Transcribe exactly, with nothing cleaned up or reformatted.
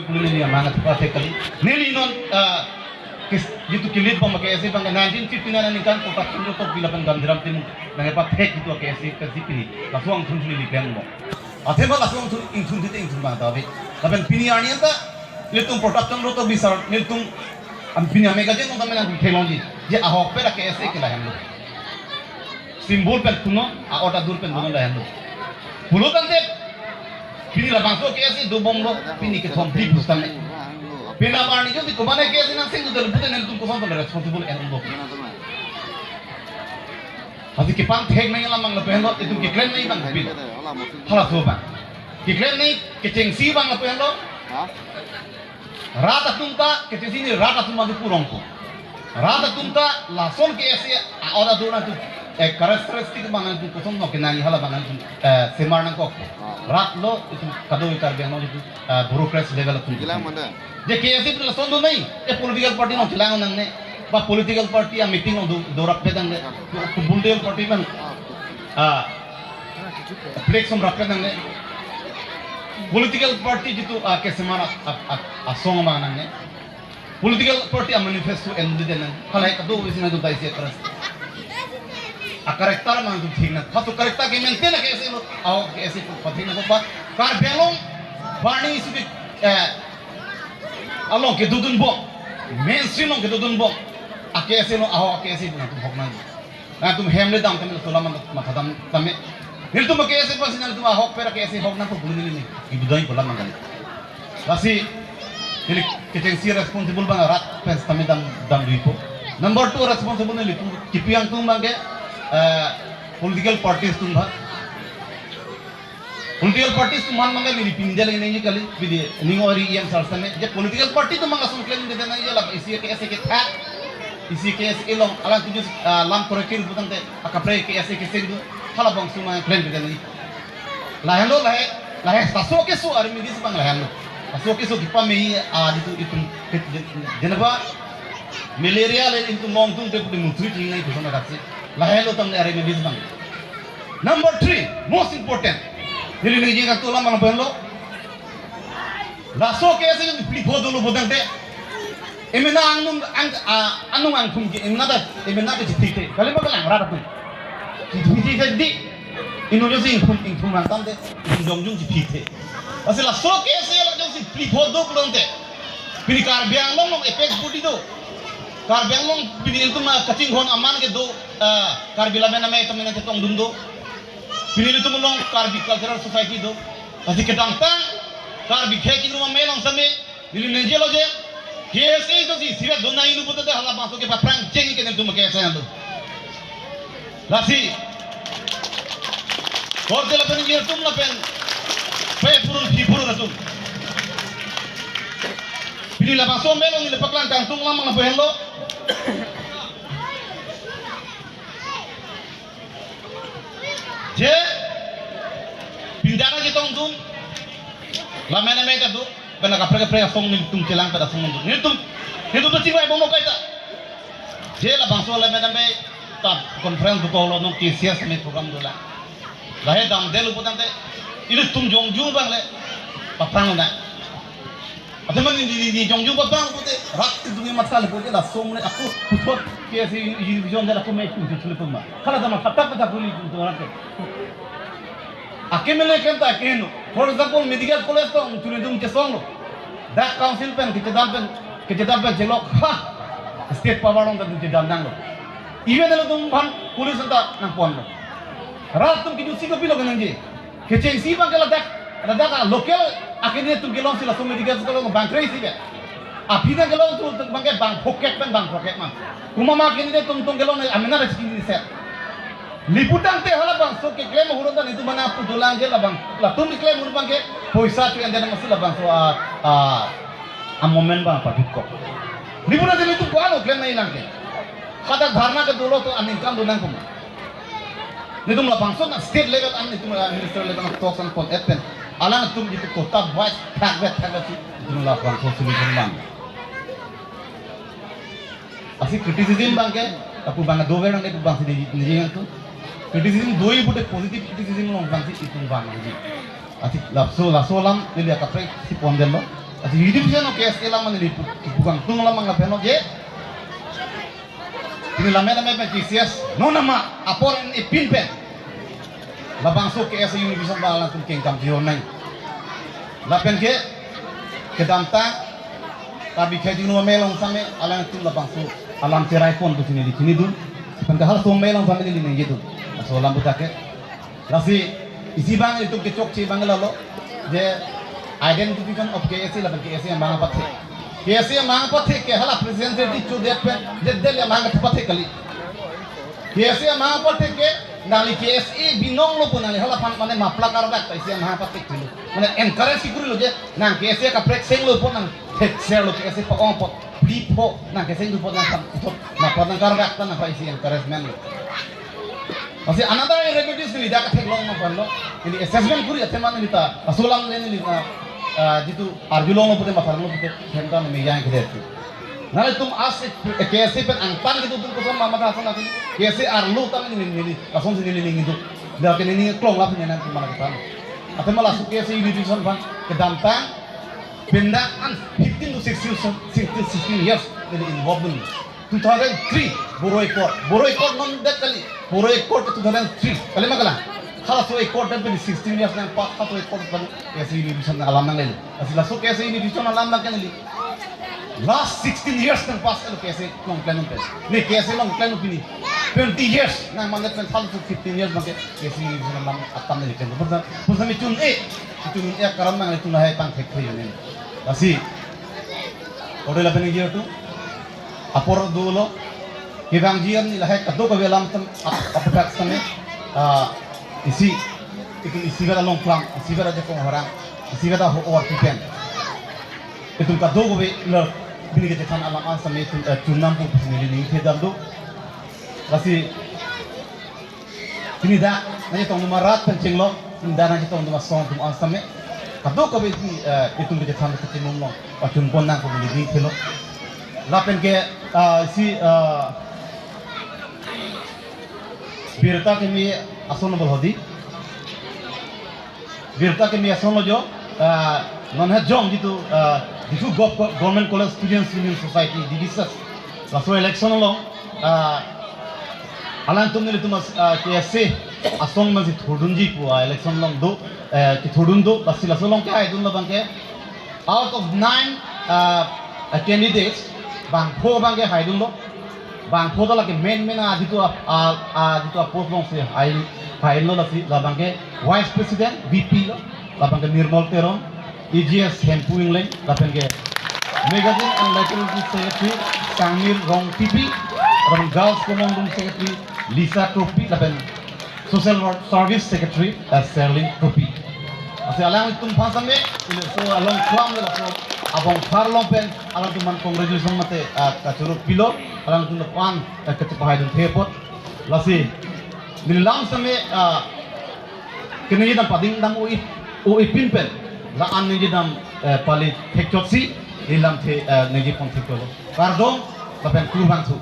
Pulini amang athu pathek kali. Neli non, ah, kis-, jitu kilit bom ke KSA abang nineteen fifty-nine aningkan kota Kundro tok bila pen Gandhiram Timung nangpathek jitu ke KSA ke sipini. Laso angthun neli peng mo. Athe ba laso angthun ingthun titi ingthun abang ta ave. Lapen pini arni anta nelitum Pratap Chandra Rongpi sir nelitum am pini amega jeng nong tamen ang theklongji. Je ahokpet ke KSA ke lahenlo. Symbol pen kuno, a-order pen kuno lahenlo. Pulo tangte, pini labangso KSA dobomlo, pini kethom phli pusitame. Pini amarni jodi komatne KSA nangchengdunde pute nelitum koson tole responsible enlo. Hadi kepangthek nangji alam abang lapu henlo, itum keklem nangji abang pin. Halaso abang. Keklem nangji kechengsi abang lapu henlo. Rat atum ta, kechengsi ni rat atum agi purong ko. Rat atum ta, lason KSA a-order atum, eh, characteristic abang atum koson no kenangji hala abang atum, eh, semar nangkok. Rat lo, itum kado Karbi Anglong itum, eh, bureaucrats level atum. Chelang manda. Je KSA itum lason do nai, eh, political party no chelang nangne, ba political party a-meeting no do, do rap pedang de, political party man. Ah, flex som rap pedang de. Political party jitu, ah, kesemar a, a, a, asong abang nangne. Political party a-manifesto en di den nang. Halahai kado isi nang tu taisi akras. A-character abang tu thik nang. Halaso character ke-maintain ke KSA lo. Ahok KSA ko pathik nangkok ba. Karbi Anglong, burning issue ke, eh, along kedodun bom. Mainstream along kedodun bom. A-KSA lo, ahok a-KSA abang tu hok nang. Nangtum hem le dam tame, laso alam matha dam tame. Nelitum ke KSA pasi nangtum ahokpet ke KSA hok nangpo pulini ni. Ibu doi pulang mangkali. Lasi, neli kechengsi responsible abang rat pen tame dam, dam duipo. Number two responsible nelitum kipi angtung abang ke, eh, political parties atum abang. Political parties atum aphan abang ke neli pindel ini kali, pidi, ning ori E M sar same. Je political party atum abang lason claim de nang ya la, isi KSA kethak, isi KSA along, alangtum jus, ah, lam korek kiri putangte, akaprek KSA kecheng do, halabangso abang claim de nang. Lahenlo lahai, lahai laso keso army dis abang lahenlo. Laso keso kipame, ah, jitu itum, jeneba, malaria le itum longtung te pudi mutri ting nai itum sana daksi. Lahenlo tang army dis abang. Number three, most important. Neli ningje kangtung alam abang lapu henlo. Laso KSA jodi phli pho dolo putangte. Emena angnung ang, a, anung angthum ke emena ta, emena ta chithik the. Kali ma kalang rat atum. Chithik the di. Inut jongsi ingthum, ingthum rang tangte. Inut jongjung chithik the. Lasi laso KSA la jongsi phli pho do putangte. Pini Karbi Anglong along apex body do. Karbi Anglong pini ilitum kachinghon aman ke do, ah, Karbi Lammet Amei tame nangchetongdun do. Pini ilitum along Karbi Cultural Society do. Lasi kedamtang Karbi khei kingrum amei along same neli ningje lo je. KSA jongsi isivet do nai lu putangte halabangso ke paphrang cheng ke nelitum KSA lo. Lasi. Korte lapen ningje atum lapen. Pe purun phi purun atum. Pini labangso amei along neli paklang kangtung alam abang lapu henlo. Je, pindara chetongdun, lammet amei ta do, pen akaprek kaprek asong nelitum chelang pen asong nelitum. Nelitum, nelitum ta chingvai bomlo kaita. Je labangso lammet amei ta conference dokoklo non KCS amei program dolang. Lahai damdelo putangte, ilitum jongjung abang le, paphrang nang. Athe mane ni, ni, ni jongjung paphrang pute, rat itum ke matha le pute laso mane ako puthot KSA univision dak ako me puthot le puma. Hala tama khatak khatak puli itum rat ke. Ake mele ken ta keno. For example, medical college to tuni itum chesonglo. Dak council pen kechedam pen, kechedam pen chelok ha. State power along ta itum chedam nanglo. Even ilitum aphan police ta nangponlo. Rat atum kijutsi kopilo kenangji. Kechengsi abang ke ladak, ladak a local a-candidate atum kelongsi laso medical school along bang kre-isi ke. Aphi ta kelong atum, atum abang ke bang phokek pen bang phokek ma. Komat ma a-candidate atum, atum kelong ne amena ra chikini set. Lapu tangte halabangso keklem ahut ta nelitum mana pu dolang ke labang. Latum keklem ahut abang ke poisa chu ende nang si labangso a, a, a-movement abang padutkok. Lapu tangte nelitum ko-an klem nangji nang ke. Hadak dharna kedolo to aningkan do nangkok ma. Nelitum labangso na state level an nelitum, ah, minister level an talks an pon-et pen. Alangtum jitu kota wise thakvet thakvet si nelitum labangso solution man. Lasi criticism abang ke, lapu abang dover nang lapu abang si di, di yang tu. Criticism doi pute positive criticism along abang si itum abang di. Lasi laso, laso alam neli akaprek si pondetlo. Ati unification of K S A alam mane lipu, pu kangtung alam mang lapen oke. Pini lame lame pen K C S non nama apor en ipin pen labangso K S A unification abang alangtum kengkam jiyo nang. Lapen ke kedamtang Karbi Khajingno Amei along same alangtum labangso alam cherai pon tu sini di sini dun. Pen kahal so amei along same di ningje dun. Laso alam puta ke. Lasi isi abang itum kechokche abang lalo je identification of K S A lapen K S A amang apathek. K S A amang apathek ke hala president secretary chodet pen, det det amang apathek kali. K S A amang apathek ke nangli K S A binong lo pu nangli hala aphan mane mapla kardak ta isi amang apathek kali. Mane encourage si kuri lo je nang K S A kaprek seng lo pu nang thekser lo K S A pa-ong po, pli po, nang keseng tu po nang kam, mapla nang kardak ta nang pa isi encouragement lo. Lasi another irregularities neli dak theklong nangpon lo. Neli assessment kuri athema neli ta asolam le neli, ah, ah, jitu arjulong lo pute matha lo pute hem ta neli yang kede tu. Nangtum as K S A pen angtan jitu tum kosom mama ta asal lagi K S A arlo ta neli neli asal sini neli ngidu. Dak neli klong la punya nang mana kita. Athema laso K S A unification abang kedamtang pendak an fifteen to sixteen, sixteen, sixteen years neli involved neli. Two thousand three, Boro Accord. Boro Accord non det kali. Boro Accord two thousand three. Kali ma kalang? Halaso Accord pen sixteen years nang pass, halaso Accord pen K S A unification alam nanglelo. Lasi laso K S A unification alam nang kali. Last sixteen years nang pass lo K S A long plan pen. Ne K S A long plan pini twenty years nang mandat pen halaso fifteen years nang K S A unification alam atam ne kan. Pusa, pusa mi chun e. Chun e karam nang chun hai tang thek thek ne. Lasi Ore lapen ningje atum apor dolo. Kevangji an lahai kadokave alam atum ap-, aputhak sitame, ah, isi, itum isi vet along klam, isi vet ajakong harang, isi vet ahok-or pipen. Itum kadokave la pini kechethan alam an sitame itum, eh, chunam pu pusi neli ningthe dam do. Lasi pini dak nangchetongdun arat pen chenglok, pini dak nangchetongdun asong atum an sitame kadokave, eh, itum kechethan kachimung long pachun pon nang pu neli ningthelo. Lapen ke, ah, si, ah, birta keme ason lo hodi. Birta keme ason lo jo, ah, non ha jong jitu, ah, Diphu Gov-, Government College Students Union Society, D G S S. Laso election along, ah, alangtum nelitum as-, ah, K S A asong masi thurdunji pu, ah, election along do, eh, kethurdun do, lasi laso along kehaidun labang ke, out of nine, ah, ah, candidates, bangpho abang kehaidun lo. Bangpho ta lake main main a jitu ap-, a, a jitu a post alongsi hai, hai lo lasi labang ke Vice President V P lo, labang ke Nirmal Teron, E G S Hempu Engleng, lapen ke Magazine and Literature Secretary Sangmir Rongpipi, lapen Girls Common Room Secretary Lisa Kropi, lapen Social Work Service Secretary, eh, Serling Kropi. Lasi alanglitum aphan sitame, iliso along klam le laso abong phar along pen, alangtum aphan congratulation mate, ah, kachoro pilo, alangtum aphan, eh, kachepahaidun thepot. Lasi, neli lam sitame, ah, keningje dam pading dam o-i, o-ipin pen, la-an ningje dam, eh, pali thekchotsi, neli lamthe, eh, ningje pon thekchotlo. Kardom, lapen kurvangthu.